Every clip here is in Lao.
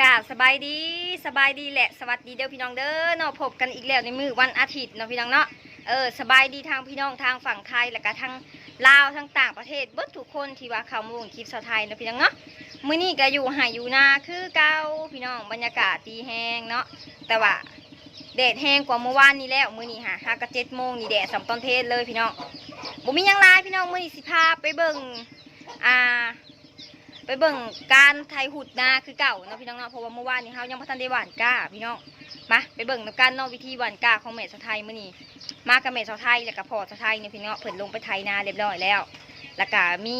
ກາບສະບາຍດີ ສະບາຍດີ ແລະ ສະຫວັດດີເດີພີ່ນ້ອງເດີເນາະ. ພົບກັນອີກແລ້ວໃນມື້ວັນອາທິດເນາະພີ່ນ້ອງເນາະ. ເອີ ສະບາຍດີທາງພີ່ນ້ອງທາງຝັ່ງໄທ ແລະກະທາງລາວ ທາງຕ່າງປະເທດເບິດທຸກຄົນທີ່ວ່າເຂົ້າມາເບິ່ງຄລິບສາວໄທເນາະພີ່ນ້ອງເນາະ. ມື້ນີ້ກະຢູ່ໄຮ່ຢູ່ນາຄືເກົ່າພີ່ນ້ອງ, ບັນຍາກາດດີແຮງເນາະ ແຕ່ວ່າແດດແຮງກວ່າມື້ວານນີ້ແລ້ວ. ມື້ນີ້ຫາ ຫາກະເຈັດໂມງນີ້ແດດສ່ອງຕອນເພນເລີຍພີ່ນ້ອງ. ບໍ່ມີຫຍັງຫຼາຍພີ່ນ້ອງ, ມື້ນີ້ຊິພາໄປເບິ່ງ ອ່າ ໄປເບິ່ງການໄຖຫຸດນາຄືເກົ່າເນາະພີ່ນ້ອງເນາະ, ເພາະວ່າມື້ວານນີ້ເຮົາຍັງບໍ່ທັນໄດ້ຫວ່ານກ້າພີ່ນ້ອງ. ມາໄປເບິ່ງນຳກັນເນາະ ວິທີຫວ່ານກ້າຂອງແມ່ສາວໄທມື້ນີ້. ມາກັບແມ່ສາວໄທ ແລ້ວກະພໍ່ສາວໄທເນາະພີ່ນ້ອງເນາະ, ເພິ່ນລົງໄປໄຖນາຮຽບຮ້ອຍແລ້ວ. ແລ້ວກະມີ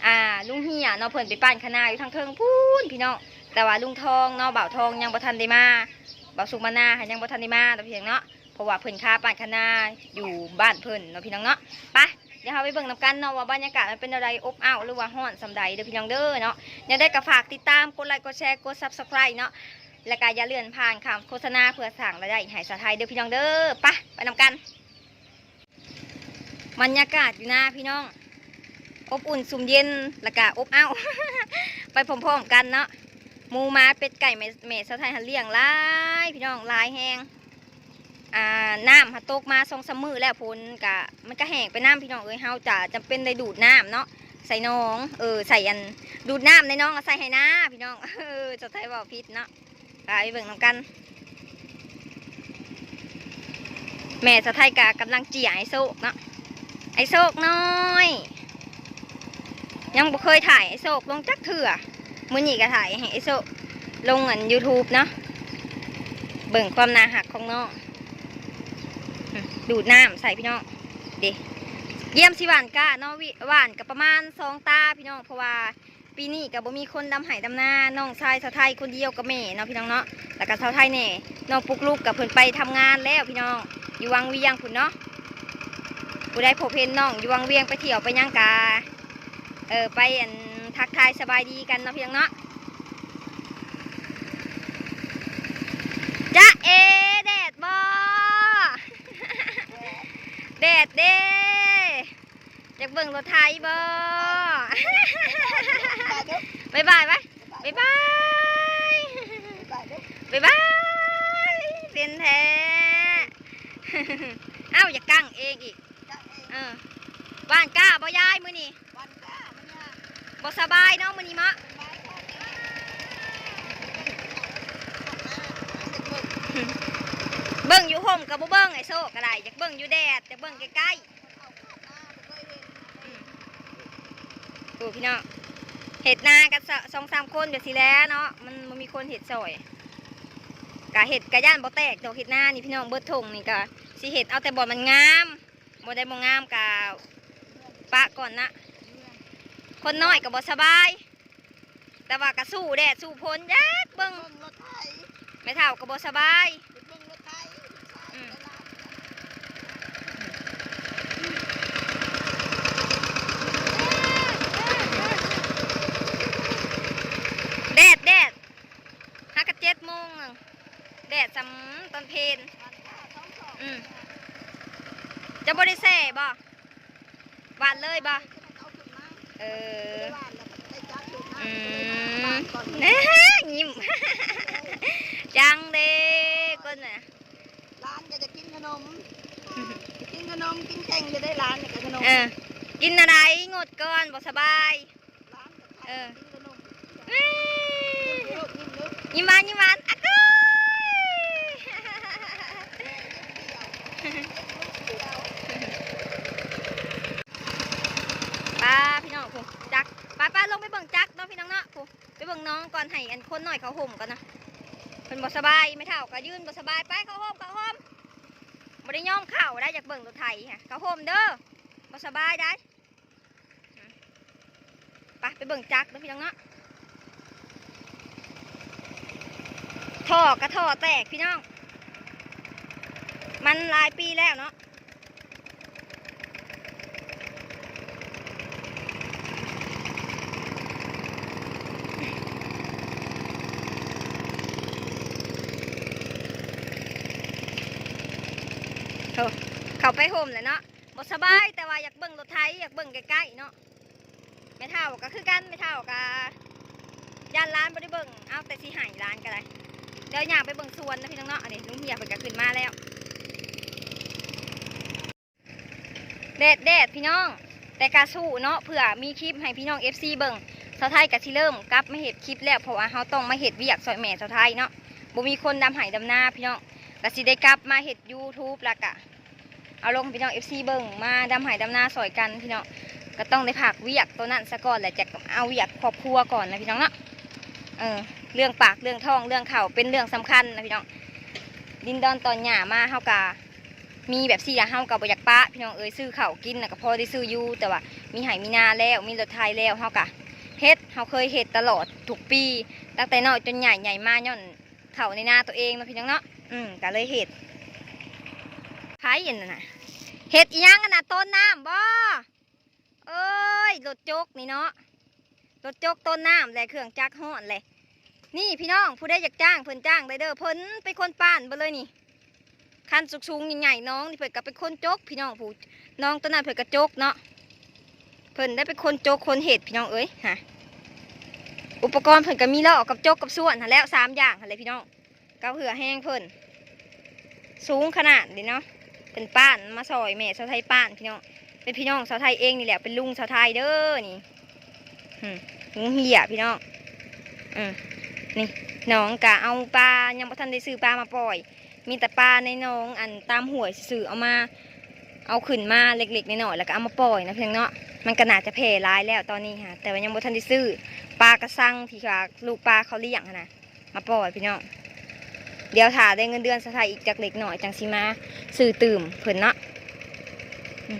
ອ່າ ລຸງເຮຍເນາະ ເພິ່ນໄປປ້ານຄະນາຢູ່ທາງເທິງພຸ້ນພີ່ນ້ອງ. ແຕ່ວ່າລຸງທອງເນາະ ບ່າວທອງຍັງບໍ່ທັນໄດ້ມາ, ບ່າວສຸກມານາຫາຍັງບໍ່ທັນໄດ້ມາເນາະພີ່ນ້ອງເນາະ, ເພາະວ່າເພິ່ນຄາປ້ານຄະນາຢູ່ບ້ານເພິ່ນເນາະພີ່ນ້ອງເນາະ. ໄປ ດຽວເຮົາໄປເບິ່ງນຳກັນເນາະວ່າບັນຍາກາດມັນເປັນແນວໃດ ອົບອ້າວ ຫຼືວ່າຮ້ອນສ່ຳໃດເດີພີ່ນ້ອງເດີເນາະ. ແນວໃດກໍຝາກຕິດຕາມ ກົດໄລ ກົດແຊ ກົດ Subscribe ເນາະ, ແລ້ວກໍຢ່າເລື່ອນຜ່ານຂ້າມໂຄສະນາ ເພື່ອສ້າງລາຍໄດ້ໃຫ້ສາວໄທເດີພີ່ນ້ອງເດີ. ໄປ ໄປນຳກັນ. ບັນຍາກາດຢູ່ນາພີ່ນ້ອງ ອົບອຸ່ນຊຸ່ມເຢັນ ແລ້ວກໍອົບອ້າວ ໄປພ້ອມໆກັນເນາະ. ໝູໝາເປັດໄກ່ ແມ່ ແມ່ສາວໄທຫັ້ນລ້ຽງຫຼາຍພີ່ນ້ອງ ຫຼາຍແຮງ. ອ່າ ນ້ຳຫາຕົກມາສອງສາມມື້ແລ້ວ ຝົນກະ ມັນກະແຫ້ງໄປນຳພີ່ນ້ອງເອີຍ. ເຮົາຈະຈຳເປັນໄດ້ດູດນ້ຳເນາະ ໃສ່ໜອງ ເອີ ໃສ່ອັນ ດູດນ້ຳໃນໜອງ ເອົາໃສ່ໄຮ່ນາພີ່ນ້ອງ. ເອີ ສາວໄທເວົ້າຜິດເນາະ. ໄປເບິ່ງນຳກັນ. ແມ່ສາວໄທກະກຳລັງເຈ້ຍອ້າຍໂຊກເນາະ, ອ້າຍໂຊກນ້ອຍ. ຍັງບໍ່ເຄີຍຖ່າຍອ້າຍໂຊກລົງຈັກເທື່ອ, ມື້ນີ້ກໍຖ່າຍໃຫ້ອ້າຍໂຊກລົງອັນ YouTube ເນາະ. ເບິ່ງຄວາມໜ້າຮັກຂອງນ້ອງ ດູດນ້ຳໃສ່ພີ່ນ້ອງ. ເດ້ ຢ້ຽມຊິຫວ່ານກ້າເນາະ, ຫວ່ານກໍປະມານສອງຕາພີ່ນ້ອງ ເພາະວ່າ ປີນີ້ກໍບໍ່ມີຄົນດຳໄຮ່ດຳນາ, ນ້ອງຊາຍສາວໄທຄົນດຽວກັບແມ່ເນາະ ພີ່ນ້ອງເນາະ. ແລ້ວກໍສາວໄທແດ່ ນ້ອງປຸກລຸກກໍເພິ່ນໄປທຳງານແລ້ວພີ່ນ້ອງ ຢູ່ວັງວຽງພຸ້ນເນາະ. ຜູ້ໃດພົບເຫັນນ້ອງຢູ່ວັງວຽງ ໄປທ່ຽວໄປຫຍັງກະ ເອີ ໄປອັນ ທັກທາຍສະບາຍດີກັນເນາະ ພີ່ນ້ອງເນາະ. ຈ໊ະເອ ແດດບໍ່? ແດດເດ້. ຢາກເບິ່ງລົດໄຖບໍ່? ບາຍບາຍໄວ້ ບາຍບາຍ ບາຍບາຍ ເປັນແທ້. ອ້າວ ຢາກກັ້ງເອງອີກ. ເອີ ຫວ່ານກ້າບໍ່ຍາຍມື້ນີ້? ບໍ່ສະບາຍເນາະມື້ນີ້ເນາະ. ເບິ່ງຢູ່ຮົ່ມກໍບໍ່ເບິ່ງ ໄອ້ໂຊກກໍໄດ້ ຢາກເບິ່ງຢູ່ແດດ ຢາກເບິ່ງໃກ້ໆ. ອືມ ໂອ້ ພີ່ນ້ອງ ເຮັດນາກັນສອງສາມຄົນແບບຊີ້ແຫຼະເນາະ ມັນບໍ່ມີຄົນເຮັດຊ່ອຍ. ກະເຮັດກະຢ້ານບໍ່ແຕກດອກ ເຮັດນານີ້ພີ່ນ້ອງ ເບິດທົ່ງນີ້ກະຊິເຮັດເອົາແຕ່ບ່ອນມັນງາມ ບໍ່ໄດ້ບໍ່ງາມກະປະກ່ອນນະ. ຄົນນ້ອຍກະບໍ່ສະບາຍ ແຕ່ວ່າກໍສູ້ແດດສູ້ຝົນ ຢາກເບິ່ງ ເບິ່ງລົດໄຖ ແມ່ເຖົ້າກໍບໍ່ສະບາຍ. ເບິ່ງລົດໄຖ ອືມ ແດດ ແດດ ຫາກະເຈັດໂມງ ແດດສ່ຳຕອນເພນ. ອືມ ເຈົ້າບໍ່ໄດ້ແຊ່ບໍ່? ຫວ່ານເລີຍບໍ່? ເອີ ອືມ ຍິ້ມ ຈັງເດ້ຄົນນະ. ຫຼານກໍຢາກກິນຂະໜົມ ກິນຂະໜົມ ກິນເກັ່ງຢູ່ເດ້ ຫຼານນີ້ກໍຂະໜົມ. ເອີ ກິນອັນໃດ? ງົດກ່ອນ ບໍ່ສະບາຍ. ເອີ ຍິ້ມຫວານ ຍິ້ມຫວານ ອາກູ້ຍ. ໄປພີ່ນ້ອງ ຜູ້ຈັກ ໄປໆ ລົງໄປເບິ່ງຈັກເນາະ ພີ່ນ້ອງເນາະ. ຜູ້ ໄປເບິ່ງນ້ອງກ່ອນ ໃຫ້ອັນຄົນນ້ອຍເຂົ້າຮົ່ມກ່ອນນະ ເພິ່ນບໍ່ສະບາຍ. ແມ່ເຖົ້າກໍຢືນບໍ່ສະບາຍ. ໄປເຂົ້າຮົ່ມ ເຂົ້າຮົ່ມ ບໍ່ໄດ້ຍອມເຂົ້າໄດ໋ ຢາກເບິ່ງລົດໄຖ ເຂົ້າຮົ່ມເດີ ບໍ່ສະບາຍໄດ໋. ໄປ ໄປເບິ່ງຈັກເດີພີ່ນ້ອງເນາະ. ທໍ່ກໍທໍ່ແຕກພີ່ນ້ອງ ມັນຫຼາຍປີແລ້ວເນາະ. ໂອ້ ເຂົ້າໄປຮົ່ມແລ້ວເນາະ. ບໍ່ສະບາຍ ແຕ່ວ່າຢາກເບິ່ງລົດໄຖ ຢາກເບິ່ງໃກ້ໆເນາະ. ແມ່ເຖົ້າກໍຄືກັນ ແມ່ເຖົ້າກໍຢ ຢ້ານຫຼານບໍ່ໄດ້ເບິ່ງ ເອົາແຕ່ຊິໃຫ້ຫຼານກໍໄດ້. ດຽວຍ່າງໄປເບິ່ງສວນນະພີ່ນ້ອງເນາະ. ອັນນີ້ລຸງເຮຍເພິ່ນກໍຂຶ້ນມາແລ້ວ. ແດດໆ ພີ່ນ້ອງ ແຕ່ກະສູ້ເນາະ ເພື່ອມີຄລິບໃຫ້ພີ່ນ້ອງເອັຟຊີເບິ່ງ. ສາວໄທກະຊິເລີ່ມກັບມາເຮັດຄລິບແລ້ວ ເພາະວ່າເຮົາຕ້ອງມາເຮັດວຽກຊ່ອຍແມ່ສາວໄທເນາະ ບໍ່ມີຄົນດຳໄຮ່ດຳນາພີ່ນ້ອງ ກະຊິໄດ້ກັບມາເຮັດຢູທູບ ແລ້ວກະເອົາລົງໃຫ້ພີ່ນ້ອງເອັຟຊີເບິ່ງ ມາດຳໄຮ່ດຳນາຊ່ອຍກັນພີ່ນ້ອງ. ກະຕ້ອງໄດ້ພັກວຽກໂຕນັ້ນສາກ່ອນ ແລ້ວຈະເອົາວຽກຄອບຄົວກ່ອນນະພີ່ນ້ອງເນາະ. ເອີ ເລື່ອງປາກເລື່ອງທ້ອງເລື່ອງເຂົ້າເປັນເລື່ອງສຳຄັນນະພີ່ນ້ອງ. ດິນດອນຕອນຫຍ້າມາເຮົາກະ ມີແບບຊີ້ລະ ເຮົາກໍບໍ່ຢາກປະພີ່ນ້ອງເອີຍ ຊື້ເຂົ້າກິນນະກໍພໍໄດ້ຊື້ຢູ່ ແຕ່ວ່າມີໄຮ່ມີນາແລ້ວ ມີລົດໄຖແລ້ວ ເຮົາກໍເຮັດ ເຮົາເຄີຍເຮັດຕະຫຼອດທຸກປີ ຕັ້ງແຕ່ນ້ອຍຈົນໃຫຍ່ ໃຫຍ່ມາຍ້ອນເຂົ້າໃນນາຕົວເອງເນາະພີ່ນ້ອງເນາະ. ອືມ ກໍເລີຍເຮັດ. ໃຜອັນນັ້ນນະ ເຮັດອີ່ຫຍັງອັນນະ ຕົ້ນນ້ຳບໍ? ເອີຍ ລົດຈົກນີ້ເນາະ ລົດຈົກຕົ້ນນ້ຳແຫຼະ ເຄື່ອງຈັກຮ້ອນແຫຼະ. ນີ້ພີ່ນ້ອງ ຜູ້ໃດຢາກຈ້າງເພິ່ນຈ້າງໄດ້ເດີ ເພິ່ນເປັນຄົນປ້ານເບິດເລີຍນີ້. ຄັນສູງໆ ໃຫຍ່ໆ ນ້ອງນີ້ເພິ່ນກໍເປັນຄົນຈົກພີ່ນ້ອງ ຜູ້ນ້ອງຕົວນັ້ນເພິ່ນກໍຈົກເນາະ ເພິ່ນໄດ້ເປັນຄົນຈົກຄົນເຮັດພີ່ນ້ອງເອີຍ. ຫາ ອຸປະກອນເພິ່ນກໍມີເລາະກັບຈົກກັບສ່ວນຫັ້ນແຫຼະ ສາມຢ່າງຫັ້ນແຫຼະພີ່ນ້ອງ. ກັບເຫື່ອແຮງເພິ່ນ ສູງຂະໜາດນີ້ເນາະ ເພິ່ນປ້ານມາຊ່ອຍແມ່ສາວໄທປ້ານພີ່ນ້ອງ ເປັນພີ່ນ້ອງສາວໄທເອງນີ້ແຫຼະ ເປັນລຸງສາວໄທເດີນີ້. ຫື ລຸງເຮຍພີ່ນ້ອງ. ອື ນີ້ ນ້ອງກະເອົາປາ ຍັງບໍ່ທັນໄດ້ຊື້ປາມາປ່ອຍ ມີແຕ່ປາໃນໜອງ ອັນຕາມຫ້ວຍຊື່ໆ ເອົາມາ ເອົາຂຶ້ນມາເລັກໆ ນ້ອຍໆ ແລ້ວກະເອົາມາປ່ອຍນະພີ່ນ້ອງເນາະ. ມັນກະໜ້າຈະແຜ່ຫຼາຍແລ້ວຕອນນີ້ຫາ ແຕ່ວ່າຍັງບໍ່ທັນໄດ້ຊື້ປາກະຊັງທີ່ວ່າລູກປາເຂົາລ້ຽງຫັ້ນນະ ມາປ່ອຍພີ່ນ້ອງ. ດຽວຖ້າໄດ້ເງິນເດືອນສາວໄທອີກຈັກເລັກນ້ອຍ ຈັ່ງຊິມາຊື້ຕື່ມເພິ່ນເນາະ. ອືມ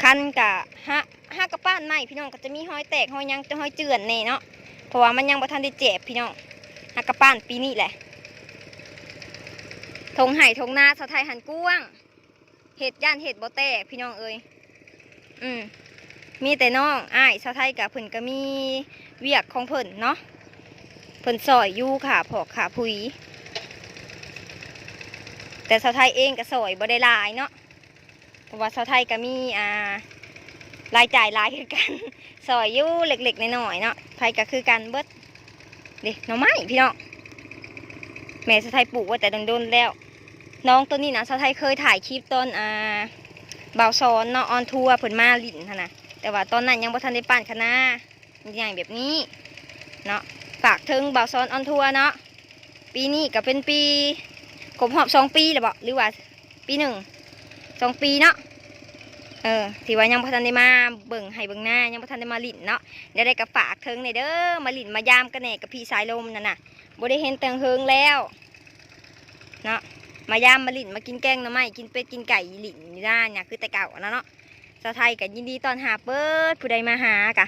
ຄັນກະຫາ ຫາກະປ້ານໃໝ່ພີ່ນ້ອງ ກໍຈະມີຮອຍແຕກຮອຍຫຍັງ ຮອຍເຈື່ອນແດ່ເນາະ ເພາະວ່າມັນຍັງບໍ່ທັນໄດ້ແຈບພີ່ນ້ອງ. ຫາກະປ້ານປີນີ້ແຫຼະ ທົ່ງໄຮ່ທົ່ງນາສາວໄທຫັ້ນກວ້າງ ເຮັດຢ້ານເຮັດບໍ່ແຕກພີ່ນ້ອງເອີຍ. ອືມ ມີແຕ່ນ້ອງອ້າຍສາວໄທກະ ເພິ່ນກະມີວຽກຂອງເພິ່ນເນາະ ເພິ່ນຊ່ອຍຢູ່ຄ່າພອກຄ່າຜຸຍ ແຕ່ສາວໄທເອງກະຊ່ອຍບໍ່ໄດ້ຫຼາຍເນາະ ເພາະວ່າສາວໄທກະມີ ອ່າ ລາຍຈ່າຍຫຼາຍຄືກັນ ຊ່ອຍຢູ່ເລັກໆ ນ້ອຍໆ ເນາະ ໃຜກະຄືກັນເບິດ. ເດ້ ໜໍ່ໄມ້ພີ່ນ້ອງ ແມ່ສາວໄທປູກໄວ້ແຕ່ດົນໆ ແລ້ວ. ໜອງໂຕນີ້ນະ ສາວໄທເຄີຍຖ່າຍຄລິບຕອນ ອ່າ ບ່າວສອນເນາະ ອອນທົວເພິ່ນມາຫຼິ້ນຫັ້ນນະ ແຕ່ວ່າຕອນນັ້ນຍັງບໍ່ທັນໄດ້ປ້ານຄະນາ ໃຫຍ່ແບບນີ້ເນາະ. ຝາກເຖິງບ່າວສອນອອນທົວເນາະ ປີນີ້ກໍເປັນປີຄົບຮອບສອງປີແລ້ວບໍ ຫຼືວ່າ ປີໜຶ່ງ ສອງປີເນາະ ເອີ ທີ່ວ່າຍັງບໍ່ທັນໄດ້ມາເບິ່ງໄຮ່ເບິ່ງນາ ຍັງບໍ່ທັນໄດ້ມາຫຼິ້ນເນາະ. ແນວໃດກໍຝາກເຖິງແດ່ເດີ ມາຫຼິ້ນມາຢາມກັນແດ່ກັບພີ່ສາຍລົມນັ້ນນະ ບໍ່ໄດ້ເຫັນແຕ່ເຫິງແລ້ວເນາະ. ມາຢາມມາຫຼິ້ນ ມາກິນແກງໜໍ່ໄມ້ ກິນເປັດກິນໄກ່ ຫຼິ້ນຢູ່ນານະ ຄືແຕ່ເກົ່າຫັ້ນນະເນາະ. ສາວໄທກໍຍິນດີຕ້ອນຮັບເບິດ ຜູ້ໃດມາຫາກະ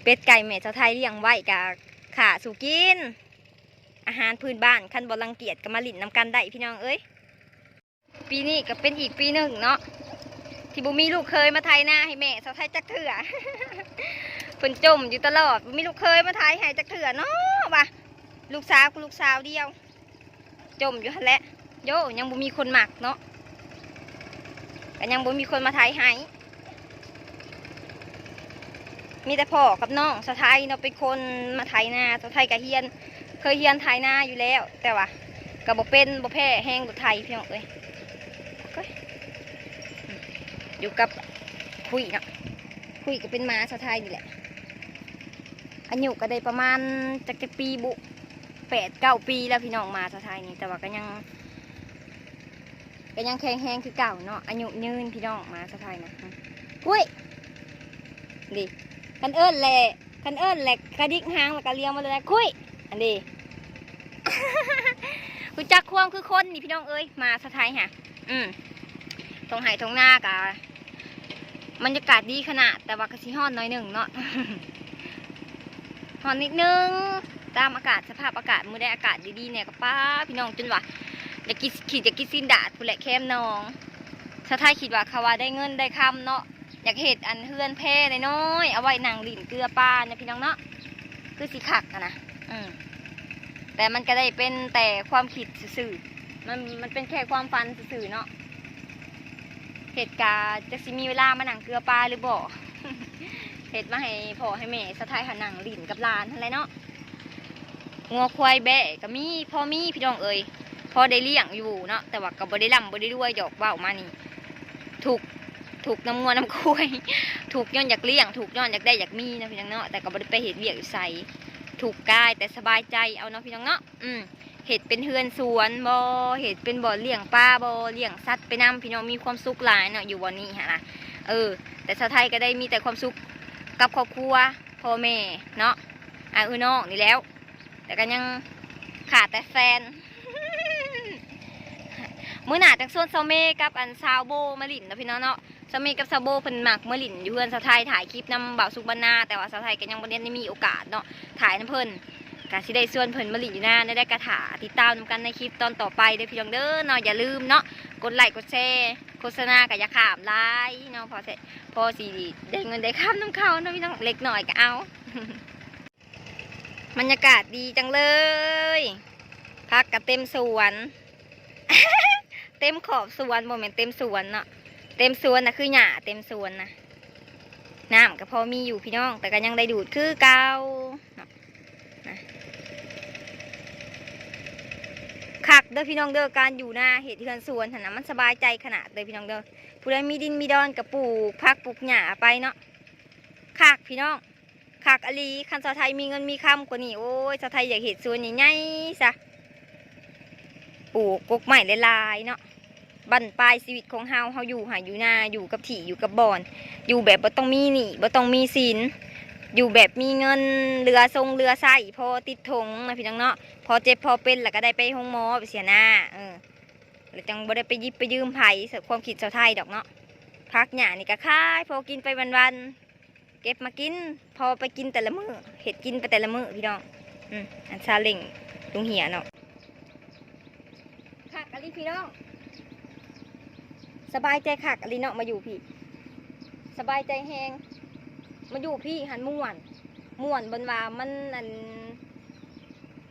ເປັດໄກ່ແມ່ສາວໄທລ້ຽງໄວ້ກະຂ້າສູ່ກິນ ອາຫານພື້ນບ້ານ ຄັນບໍ່ລັງກຽດກໍມາຫຼິ້ນນຳກັນໄດ້ພີ່ນ້ອງເອີຍ. ປີນີ້ກໍເປັນອີກປີໜຶ່ງເນາະ ທີ່ບໍ່ມີລູກເຂີຍມາໄຖນາໃຫ້ແມ່ສາວໄທຈັກເທື່ອ ເພິ່ນຈົ່ມຢູ່ຕະຫຼອດ ບໍ່ມີລູກເຂີຍມາໄຖໃຫ້ຈັກເທື່ອເນາະ ວ່າລູກສາວກໍລູກສາວດຽວ ຈົ່ມຢູ່ຫັ້ນແຫຼະ ໂຢ ຍັງບໍ່ມີຄົນມັກເນາະ ກໍຍັງບໍ່ມີຄົນມາໄຖໃຫ້. ມີແຕ່ພໍ່ກັບນ້ອງສາວໄທເນາະ ເປັນຄົນມາໄຖນາ. ສາວໄທກະຮຽນ ເຄີຍຮຽນໄຖນາຢູ່ແລ້ວ ແຕ່ວ່າກະບໍ່ເປັນ ບໍ່ແພ້ແຮງລົດໄຖພີ່ນ້ອງເອີຍ. ໂອ້ຍ ຢູ່ກັບຄຸຍເນາະ ຄຸຍກະເປັນໝາສາວໄທນີ້ແຫຼະ. ອາຍຸກະໄດ້ປະມານຈັກ ຈັກປີບຸ ແປດເກົ້າປີແລ້ວພີ່ນ້ອງ ໝາສາວໄທນີ້ ແຕ່ວ່າກະຍັງ ກໍຍັງແຂງແຮງຄືເກົ່າເນາະ ອາຍຸຍືນພີ່ນ້ອງ ໝາສາວໄທນະ. ຄຸຍ ນີ້ ຄັນເອີ້ນແຫຼະ ຄັນເອີ້ນແຫຼະກະດິກຫາງ ແລ້ວກະລຽວມາເລີຍ ຄຸຍ ອັນນີ້ ຮູ້ຈັກຄວາມຄືຄົນນີ້ພີ່ນ້ອງເອີຍ ໝາສາວໄທຫະ. ອືມ ທົ່ງໄຮ່ທົ່ງນາກະ ບັນຍາກາດດີຂະໜາດ ແຕ່ວ່າກໍຊິຮ້ອນໜ້ອຍໜຶ່ງເນາະ ຮ້ອນນິດໜຶ່ງ ຕາມອາກາດ ສະພາບອາກາດ ມື້ໃດອາກາດດີໆແດ່ກໍ ປ້າ ພີ່ນ້ອງ ຈົນວ່າຢາກກິນ ຄິດຢາກກິນຊີ້ນດາດພຸ້ນແຫຼະ ແຄມໜອງ. ສາວໄທຄິດວ່າ ເຂົາວ່າໄດ້ເງິນໄດ້ຄຳເນາະ ຢາກເຮັດອັນເຮືອນແພນ້ອຍໆ ເອົາໄວ້ນັ່ງຫຼິ້ນເກືອປານະ ພີ່ນ້ອງເນາະ ຄືຊິຄັກຫັ້ນນະ. ອືມ ແຕ່ມັນກໍໄດ້ເປັນແຕ່ຄວາມຄິດຊື່ໆ ມັນ ມັນເປັນແຄ່ຄວາມຝັນຊື່ໆເນາະ. ເຮັດກະຈັກຊິມີເວລາມານັ່ງເກືອປາຫຼືບໍ່ ເຮັດມາໃຫ້ພໍ່ໃຫ້ແມ່ສາວໄທຫານັ່ງຫຼິ້ນກັບຫຼານຫັ້ນແຫຼະເນາະ. ງົວຄວາຍແບ້ກໍມີ ພໍມີພີ່ນ້ອງເອີຍ ພໍໄດ້ລ້ຽງຢູ່ເນາະ ແຕ່ວ່າກໍບໍ່ໄດ້ລ່ຳບໍ່ໄດ້ລວຍດອກ ເວົ້າມານີ້ ທຸກ ທຸກນຳງົວນຳຄວາຍ ທຸກຍ້ອນຢາກລ້ຽງ ທຸກຍ້ອນຢາກໄດ້ຢາກມີເນາະ ພີ່ນ້ອງເນາະ ແຕ່ກໍບໍ່ໄດ້ໄປເຮັດວຽກຢູ່ໃສ ທຸກກາຍ ແຕ່ສະບາຍໃຈເອົາເນາະ ພີ່ນ້ອງເນາະ ອືມ ເຮັດເປັນເຮືອນສວນບໍ ເຮັດເປັນບ່ອນລ້ຽງປາບໍ ລ້ຽງສັດໄປນຳ ພີ່ນ້ອງ ມີຄວາມສຸກຫຼາຍເນາະ ຢູ່ບ່ອນນີ້ຫັ້ນນະ ເອີ ແຕ່ສາວໄທກໍໄດ້ມີແຕ່ຄວາມສຸກກັບຄອບຄົວ ພໍ່ແມ່ເນາະ ອ້າຍເອື້ອຍນ້ອງນີ້ແຫຼ້ວ ແຕ່ກໍຍັງຂາດແຕ່ແຟນ ມື້ໜ້າຈັ່ງຊວນສາວເມກັບອັນສາວໂບມາຫຼິ້ນເນາະ ພີ່ນ້ອງເນາະ ສາວເມກັບສາວໂບເພິ່ນມັກມາຫຼິ້ນຢູ່ເຮືອນສາວໄທ ຖ່າຍຄລິບນຳບ່າວສຸກບັນນາ ແຕ່ວ່າສາວໄທກໍຍັງບໍ່ໄດ້ມີໂອກາດເນາະ ຖ່າຍນຳເພິ່ນ ກໍຊິໄດ້ຊວນເພິ່ນມາຫຼິ້ນຢູ່ນາ ແນວໃດກໍຖ້າຕິດຕາມນຳກັນໃນຄລິບຕອນຕໍ່ໄປເດີພີ່ນ້ອງເດີເນາະ ຢ່າລືມເນາະ ກົດໄລ້ກົດແຊ ໂຄສະນາກໍຢ່າຂ້າມຫຼາຍເນາະ ພໍຊິ ພໍຊິໄດ້ເງິນໄດ້ຄຳນຳເຂົາເນາະ ພີ່ນ້ອງ ເລັກນ້ອຍກໍເອົາ ບັນຍາກາດດີຈັງເລີຍ ຜັກກໍເຕັມສວນ ເຕັມຂອບສວນ ບໍ່ແມ່ນເຕັມສວນເນາະ ເຕັມສວນນະ ຄືຫຍ້າເຕັມສວນນະ ນ້ຳກໍພໍມີຢູ່ພີ່ນ້ອງ ແຕ່ກໍຍັງໄດ້ດູດຄືເກົ່າເນາະ ນະ ຄັກເດີພີ່ນ້ອງເດີ ການຢູ່ນາເຮັດເຮືອນສວນຫັ້ນນະ ມັນສະບາຍໃຈຂະໜາດເດີພີ່ນ້ອງເດີ ຜູ້ໃດມີດິນມີດອນກໍປູກຜັກປູກຫຍ້າໄປເນາະ ຄັກພີ່ນ້ອງ ຄັກອີ່ຫຼີ ຄັນສາວໄທມີເງິນມີຄຳກວ່ານີ້ ໂອ້ຍ ສາວໄທຢາກເຮັດສວນໃຫຍ່ໆຊະ ປູກກົກໄມ້ຫຼາຍໆເນາະ ບັ້ນປາຍຊີວິດຂອງເຮົາ ເຮົາຢູ່ໄຮ່ຢູ່ນາ ຢູ່ກັບທີ່ຢູ່ກັບບ່ອນ ຢູ່ແບບບໍ່ຕ້ອງມີໜີ້ ບໍ່ຕ້ອງມີສິນ ຢູ່ແບບມີເງິນເຫຼືອຊົງເຫຼືອໃຊ້ ພໍຕິດຖົງນະພີ່ນ້ອງເນາະ ພໍເຈັບພໍເປັນ ແລ້ວກໍໄດ້ໄປໂຮງໝໍໄປເສຍໜ້າ ເອີ ແລ້ວຈັ່ງບໍ່ໄດ້ໄປຢິບໄປຢືມໃຜ ຄວາມຄິດສາວໄທດອກເນາະ ຜັກຫຍ້ານີ້ກໍຂາຍ ພໍກິນໄປວັນໆ ເກັບມາກິນ ພໍໄປກິນແຕ່ລະມື້ ເຮັດກິນໄປແຕ່ລະມື້ພີ່ນ້ອງ ອືມ ອັນຊາເລັງລຸງເຫຍເນາະ ຄັກອີ່ຫຼີພີ່ນ້ອງ ສະບາຍໃຈຄັກອີ່ຫຼີເນາະ ມາຢູ່ພີ້ ສະບາຍໃຈແຮງ ມາຢູ່ພີ້ຫັ້ນມ່ວນ ມ່ວນບ່ອນວ່າມັນ ອັນ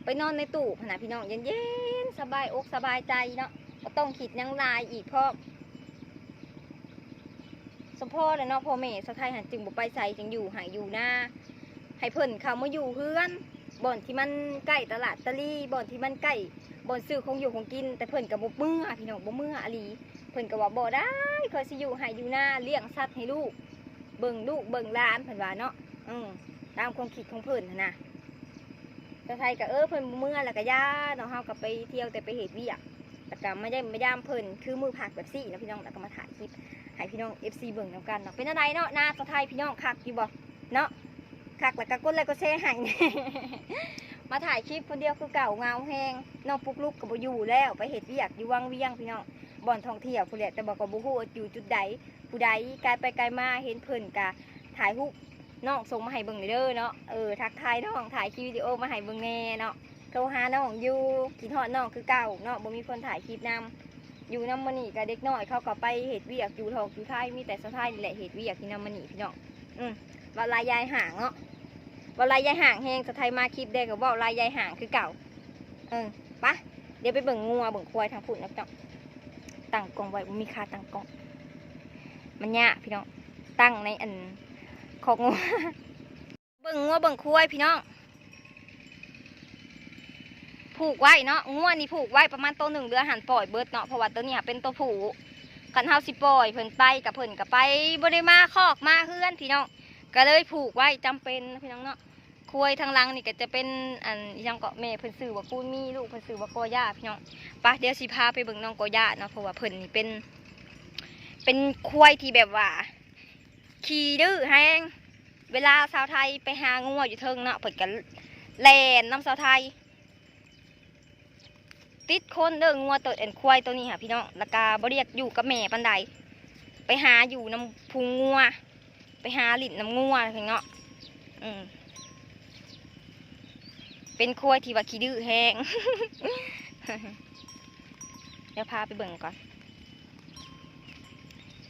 ໄປນອນໃນຕູບຫັ້ນນະພີ່ນ້ອງ ເຢັນໆ ສະບາຍອົກສະບາຍໃຈເນາະ ບໍ່ຕ້ອງຄິດຫຍັງຫຼາຍອີກພ້ອມ ສະເພາະແຫຼະເນາະ ພໍ່ແມ່ຊາວໄທຫັ້ນຈຶ່ງບໍ່ໄປໃສ ຈຶ່ງຢູ່ໄຮ່ຢູ່ນາ ໃຫ້ເພິ່ນເຂົ້າມາຢູ່ເຮືອນ ບ່ອນທີ່ມັນໃກ້ຕະຫຼາດຕະລີ ບ່ອນທີ່ມັນໃກ້ບ່ອນຊື້ຂອງຢູ່ຂອງກິນ ແຕ່ເພິ່ນກໍບໍ່ເມືອພີ່ນ້ອງ ບໍ່ເມືອອີ່ຫຼີ ເພິ່ນກໍວ່າ ບໍ່ໄດ້ ຂ້ອຍຊິຢູ່ໄຮ່ຢູ່ນາ ລ້ຽງສັດໃຫ້ລູກ ເບິ່ງລູກເບິ່ງຫຼານ ເພິ່ນວ່າເນາະ ເອີ ຕາມຄວາມຄິດຂອງເພິ່ນຫັ້ນນະ ສາວໄທກໍ ເອີ ເພິ່ນບໍ່ເມືອແລ້ວກໍຢ່າເນາະ ເຮົາກໍໄປທ່ຽວແຕ່ໄປເຮັດວຽກ ແລ້ວກໍມາຢ້ຽມມາຢາມເພິ່ນ ຄືມື້ພັກແບບຊີ້ເນາະພີ່ນ້ອງ ແລ້ວກໍມາຖ່າຍຄລິບໃຫ້ພີ່ນ້ອງເອັຟຊີເບິ່ງນຳກັນເນາະ ເປັນແນວໃດເນາະ ນາສາວໄທພີ່ນ້ອງ ຄັກຢູ່ບໍ່ເນາະ ຄັກແລ້ວກໍກົດໄລ້ກົດແຊໃຫ້ ມາຖ່າຍຄລິບຄົນດຽວຄືເກົ່າ ເຫງົາແຮງ ນ້ອງປຸກລຸກກໍບໍ່ຢູ່ແລ້ວ ໄປເຮັດວຽກຢູ່ວັງວຽງພີ່ນ້ອງ ບ່ອນທ່ອງທ່ຽວພຸ້ນແຫຼະ ແຕ່ວ່າກໍບໍ່ຮູ້ວ່າຢູ່ຈຸດໃດ ຜູ້ໃດກາຍໄປກາຍມາເຫັນເພິ່ນກະຖ່າຍຮູບນ້ອງສົ່ງມາໃຫ້ເບິ່ງເດີເນາະ ເອີ ທັກທາຍນ້ອງ ຖ່າຍຄລິບວິດີໂອມາໃຫ້ເບິ່ງແດ່ເນາະ ໂທຫານ້ອງຢູ່ ຄິດຮອດນ້ອງຄືເກົ່າເນາະ ບໍ່ມີຄົນຖ່າຍຄລິບນຳ ຢູ່ນຳມື້ນີ້ກະເດັກນ້ອຍເຂົາກໍໄປເຮັດວຽກຢູ່ທອກຢູ່ໄທ ມີແຕ່ສາວໄທນີ້ແຫຼະເຮັດວຽກຢູ່ນຳມື້ນີ້ພີ່ນ້ອງ ອືມ ເວົ້າຫຼາຍຢາຍຫ່າງເນາະ ເວົ້າຫຼາຍຢາຍຫ່າງແຮງ ສາວໄທມາຄລິບໃດກໍເວົ້າຫຼາຍຢາຍຫ່າງຄືເກົ່າ ເອີ ປະ ດຽວໄປເບິ່ງງົວເບິ່ງຄວາຍທາງພຸ້ນເນາະພີ່ນ້ອງ ຕັ້ງກ້ອງໄວ້ ບໍ່ມີຂາຕັ້ງກ້ອງ ມັນຍາກພີ່ນ້ອງ ຕັ້ງໃນອັນຄອກງົວ ເບິ່ງງົວເບິ່ງຄວາຍພີ່ນ້ອງ ຜູກໄວ້ເນາະ ງົວນີ້ຜູກໄວ້ປະມານໂຕໜຶ່ງເດືອນຫັ້ນ ປ່ອຍເບິດເນາະ ເພາະວ່າໂຕນີ້ຫາເປັນໂຕຜູ້ ຄັນເຮົາຊິປ່ອຍເພິ່ນໄປ ກະເພິ່ນກະໄປ ບໍ່ໄດ້ມາຄອກມາເຮືອນພີ່ນ້ອງ ກະເລີຍຜູກໄວ້ ຈຳເປັນພີ່ນ້ອງເນາະ ຄວາຍທາງຫຼັງນີ້ກໍຈະເປັນ ອັນ ອີຫຍັງເກາະ ແມ່ເພິ່ນຊື່ວ່າກູນມີ ລູກເພິ່ນຊື່ວ່າກໍຢາພີ່ນ້ອງ ປະ ດຽວຊິພາໄປເບິ່ງນ້ອງກໍຢາເນາະ ເພາະວ່າເພິ່ນນີ້ເປັນ ເປັນຄວາຍທີ່ແບບວ່າຂີ້ດື້ແຮງ ເວລາສາວໄທໄປຫາງົວຢູ່ເທິງເນາະ ເພິ່ນກໍແລ່ນນຳສາວໄທ ຕິດຄົນເດີ ງົວໂຕ ອັນ ຄວາຍໂຕນີ້ຫາພີ່ນ້ອງ ແລ້ວກໍບໍ່ໄດ້ຢາກຢູ່ກັບແມ່ປານໃດ ໄປຫາຢູ່ນຳຝູງງົວ ໄປຫາຫຼິ້ນນຳງົວເນາະ ອືມ ເປັນຄວາຍທີ່ວ່າຂີ້ດື້ແຮງ ດຽວພາໄປເບິ່ງກ່ອນ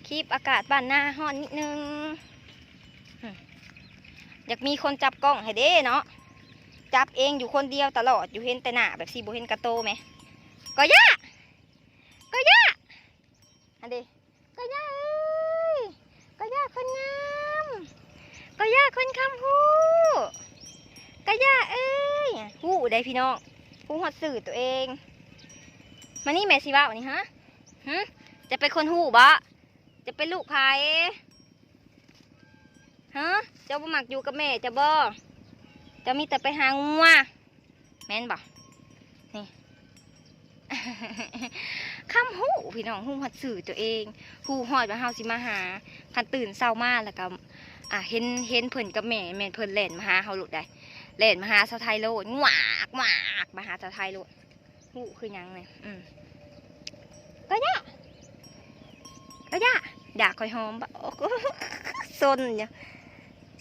ຄລິບອາກາດບ້ານນາຮ້ອນນິດໜຶ່ງ ອືມ ຢາກມີຄົນຈັບກ້ອງໃຫ້ເດ້ເນາະ ຈັບເອງຢູ່ຄົນດຽວຕະຫຼອດຢູ່ ເຫັນແຕ່ໜ້າແບບຊີ້ ບໍ່ເຫັນກະໂຕແມະ ກໍຢາ ກໍຢາ ຫັ້ນເດ ກໍຢາເອີຍ ກໍຢາຄົນງາມ ກໍຢາຄົນຄຳຮູ້ ກໍຢາເອີຍ ຮູ້ໄດ໋ພີ່ນ້ອງ ຮູ້ຮອດຊື່ຕົວເອງ. ມານີ້ແມ່ຊິເວົ້ານີ້ ຮະ ຫຶ ເຈົ້າເປັນຄົນຮູ້ບໍ? ເຈົ້າເປັນລູກໃຜ? ຮະ ເຈົ້າບໍ່ມັກຢູ່ກັບແມ່ເຈົ້າບໍ? ເຈົ້າມີແຕ່ໄປຫາງົວ ແມ່ນບໍ? ນີ້ ຄຳຮູ້ພີ່ນ້ອງ ຮູ້ຮອດຊື່ຕົວເອງ ຮູ້ຮອດວ່າເຮົາຊິມາຫາ. ຄັນຕື່ນເຊົ້າມາແລ້ວກໍ ອ່າ ເຫັນ ເຫັນເພິ່ນກັບແມ່ ແມ່ນເພິ່ນແລ່ນມາຫາເຮົາໂລດໃດ໋ ແລ່ນມາຫາສາວໄທໂລດ ຫວາກ ຫວາກ ມາຫາສາວໄທໂລດ. ຮູ້ຄືຫຍັງນີ້? ອືມ ກະຢາ ກະຢາ ຢາກຂ້ອຍຫອມບໍ? ໂອ້ໂຫ ຊົນຢູ່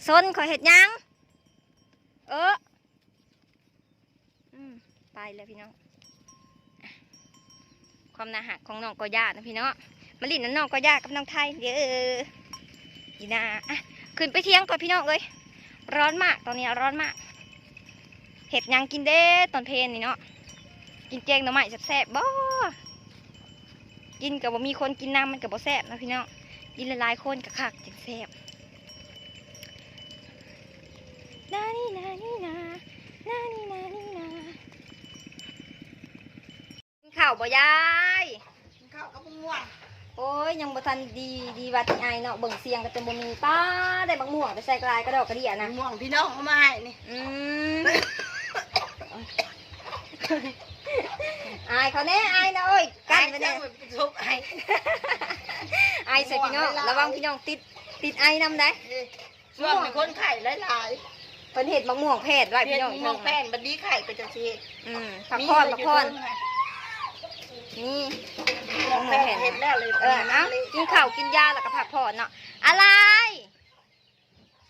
ຊົນຂ້ອຍເຮັດຫຍັງ? ເອີ ອືມ ໄປແລ້ວພີ່ນ້ອງ ຄວາມໜ້າຮັກຂອງນ້ອງກໍຢາເນາະພີ່ນ້ອງ. ມາຫຼິ້ນນຳນ້ອງກໍຢາກັບນ້ອງໄທເດີ ອີ່ໜ້າ. ອ່ະ ຂຶ້ນໄປຖຽງກ່ອນພີ່ນ້ອງເອີຍ ຮ້ອນມາກ ຕອນນີ້ຮ້ອນມາກ. ເຮັດຫຍັງກິນເດ້ຕອນເພນນີ້ເນາະ? ກິນແກງໜໍ່ໄມ້ແຊບໆບໍ? ກິນກໍບໍ່ມີຄົນກິນນຳ ມັນກໍບໍ່ແຊບເນາະພີ່ນ້ອງ ກິນຫຼາຍໆຄົນກໍຄັກຈັ່ງແຊບ. ນານີນານີນາ ນານີນານີນາ. ກິນເຂົ້າບໍ່ຍາຍ? ກິນເຂົ້າກັບໝາກມ່ວງ. ໂອ້ຍ ຍັງບໍ່ທັນດີ ດີວ່າຕິອາຍເນາະ ເບິ່ງສຽງກໍຈົນບໍ່ມີ. ປ້າ ໄດ້ໝາກມ່ວງໄປໃສ່ກະລາຍກະດອກກະເດຍນະ. ໝາກມ່ວງພີ່ນ້ອງເອົາມາໃຫ້ນີ້. ອືມ ອາຍເຂົາແດ່ ອາຍນະ ໂອ້ຍ ກັ້ນໄວ້ແດ່ ອາຍໃສ່ພີ່ນ້ອງ ລະວັງພີ່ນ້ອງຕິດ ຕິດໄອນຳໃດ໋. ເອີ ຊ່ວງນີ້ຄົນໄຂ້ຫຼາຍໆ ເພິ່ນເຮັດໝາກມ່ວງແຜ່ນໄວ້ພີ່ນ້ອງ ເຮັດໝາກມ່ວງແຜ່ນ ບັດນີ້ໄຂ້ກໍຈັ່ງຊິເຮັດ. ອືມ ພັກຜ່ອນ ພັກຜ່ອນ ນີ້ ໝາກມ່ວງແຜ່ນ ເຮັດແລ້ວເລີຍ. ເອີ ເອົາ ກິນເຂົ້າກິນຢາແລ້ວກໍພັກຜ່ອນເນາະ. ອາລາຍ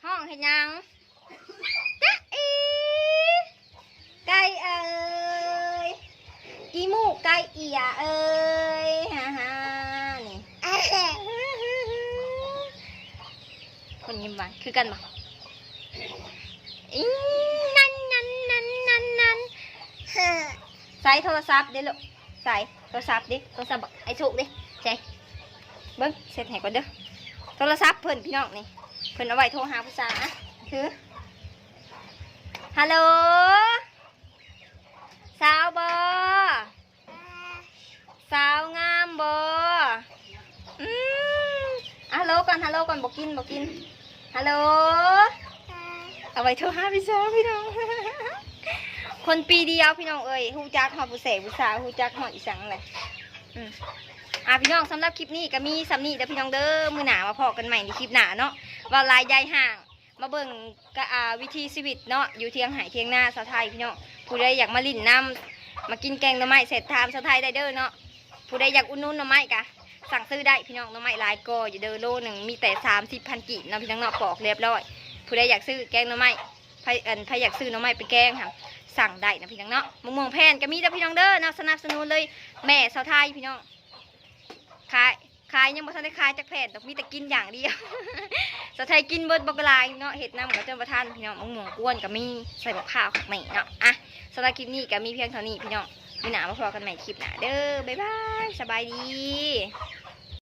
ຮ້ອງເຮັດຫຍັງ? ຈ໊ະອີ ໄກ່ເອີຍ ອີໝູໄກ່ເອີຍ ຮາໆ ນີ້ ຄົນຍິ້ມຫວານຄືກັນບໍ່? ອີ ນັ້ນໆ ນັ້ນໆ ນັ້ນ ໃສ່ໂທລະສັບເດ້ລູກ ໃສ່ໂທລະສັບເດ້ ໂທລະສັບບັກໄອ້ໂຊກເດ້ ໃສ່ ເບິ່ງ ເຊັດໃຫ້ກ່ອນເດີ ໂທລະສັບເພິ່ນພີ່ນ້ອງນີ້ ເພິ່ນເອົາໄວ້ໂທຫາຜູ້ສາວ. ອ່ະ ຄື ຮັລໂຫຼ ສາວບໍ? ສາວງາມບໍ? ອືມ ອາ ຮັລໂຫຼກ່ອນ ຮັລໂຫຼກ່ອນ ບໍ່ກິນ ບໍ່ກິນ ຮັລໂຫຼ ເອົາໄວ້ໂທຫາຜູ້ສາວພີ່ນ້ອງ. ຄົນປີດຽວພີ່ນ້ອງເອີຍ ຮູ້ຈັກຮອດຜູ້ແສຜູ້ສາວ ຮູ້ຈັກຮອດອີ່ສັງແຫຼະ. ອືມ ອ່າ ພີ່ນ້ອງ ສຳລັບຄລິບນີ້ກໍມີສ່ຳນີ້ເດີພີ່ນ້ອງເດີ ມື້ໜ້າມາພໍ້ກັນໃໝ່ໃນຄລິບໜ້າເນາະ ເວົ້າຫຼາຍຢາຍຫ່າງ. ມາເບິ່ງກະ ອ່າ ວິຖີຊີວິດເນາະ ຢູ່ຖຽງໄຮ່ຖຽງນາສາວໄທພີ່ນ້ອງ. ຜູ້ໃດຢາກມາຫຼິ້ນນຳ ມາກິນແກງໜໍ່ໄມ້ແຊດຖາມສາວໄທໄດ້ເດີເນາະ. ຜູ້ໃດຢາກອຸດໜູນໜໍ່ໄມ້ກະສັ່ງຊື້ໄດ້ພີ່ນ້ອງ ໜໍ່ໄມ້ຫຼາຍກໍຢູ່ເດີ ໂລໜຶ່ງມີແຕ່ສາມສິບພັນກີບເນາະພີ່ນ້ອງເນາະ ປອກລຽບຮ້ອຍ. ຜູ້ໃດຢາກຊື້ແກງໜໍ່ໄມ້ ໃຜ ອັນ ໃຜຢາກຊື້ໜໍ່ໄມ້ໄປແກງຫັ້ນ ສັ່ງໄດ້ນະພີ່ນ້ອງເນາະ. ໝາກມ່ວງແຜ່ນກະມີເດີພີ່ນ້ອງເດີເນາະ ສະໜັບສະໜູນເລີຍ ແມ່ສາວໄທພີ່ນ້ອງ. ຂາຍ ຂາຍ ຍັງບໍ່ທັນໄດ້ຂາຍຈັກແຜ່ນດອກ ມີແຕ່ກິນຢ່າງດຽວ. ສາວໄທກິນເບິດບັກຫຼາຍເນາະ ເຮັດນຳກໍຈົນບໍ່ທັນພີ່ນ້ອງ. ໝາກມ່ວງກວນກໍມີ ໃສ່ບັກພ້າວຄັກແນ່ເນາະ. ອ່ະ ສຳລັບຄລິບນີ້ກໍມີພຽງເທົ່ານີ້ພີ່ນ້ອງ ມື້ໜ້າມາພໍ້ກັນໃໝ່ຄລິບໜ້າເດີ ບາຍບາຍ ສະບາຍດີ.